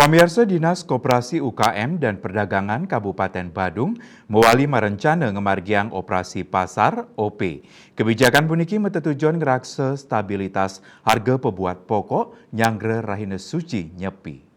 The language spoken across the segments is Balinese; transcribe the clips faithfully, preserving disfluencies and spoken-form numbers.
Pamiarsa, Dinas Koperasi U K M dan Perdagangan Kabupaten Badung mawali marencana ngamargiang operasi pasar, O P. Kebijakan puniki matetujon ngraksa stabilitas harga pabuat pokok nyanggra Rahina Suci Nyepi.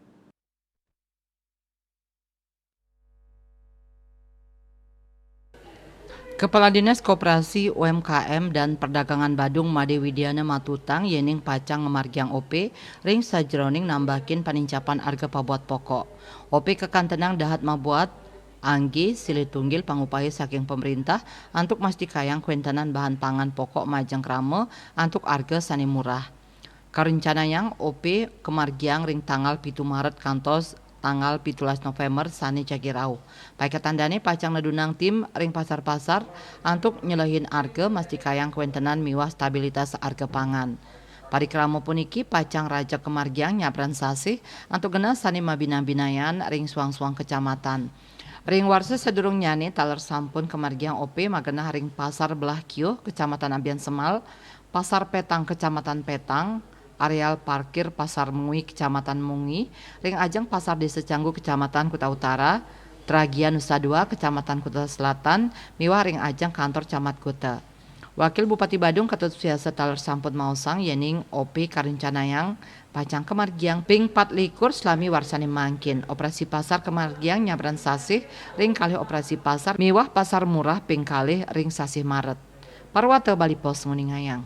Kepala Dinas Koperasi, U M K M, dan Perdagangan Badung, Made Widiana, matutang yening pacang ngamargiang O P ring sajeroning nambakin panincapan arga pabuat pokok. O P kakantenang dahat mabuat anggi silih tunggil pangupaya saking pamrintah antuk mastikayang kwentenan bahan pangan pokok majeng krama antuk arga sane murah. Karencanayang O P kamargiang ring tanggal pitu Maret kantos tanggal pitulas November sane jagi rauh. Paiketan dane pacang nedunang tim ring pasar-pasar antuk nyelehin arga, mastikayang kwentenan miwah stabilitas arga pangan. Parikrama puniki pacang rajeg kamargiang nyabran sasih antuk genah sane mabinah-binayan ring suang-suang kecamatan. Ring warsa sadurungnyane taler sampun kamargiang O P magenah ring Pasar Belah Kiuh, Kecamatan Abiansemal, Pasar Petang, Kecamatan Petang, areal parkir Pasar Mengwi, Kecamatan Mengwi, ring ajeng Pasar Desa Canggu, Kecamatan Kuta Utara, Tragia Nusa Dua, Kecamatan Kuta Selatan, miwah ring ajeng kantor Camat Kuta. Wakil Bupati Badung Ketut Sudiarsa taler sampun maosang yening O P karencanayang pacang kamargiang ping pat likur salami warsane mangkin. Operasi pasar kamargiang nyabran sasih ring kalih operasi pasar miwah pasar murah ping kalih ring sasih Maret. Parwata Bali Post nguningayang.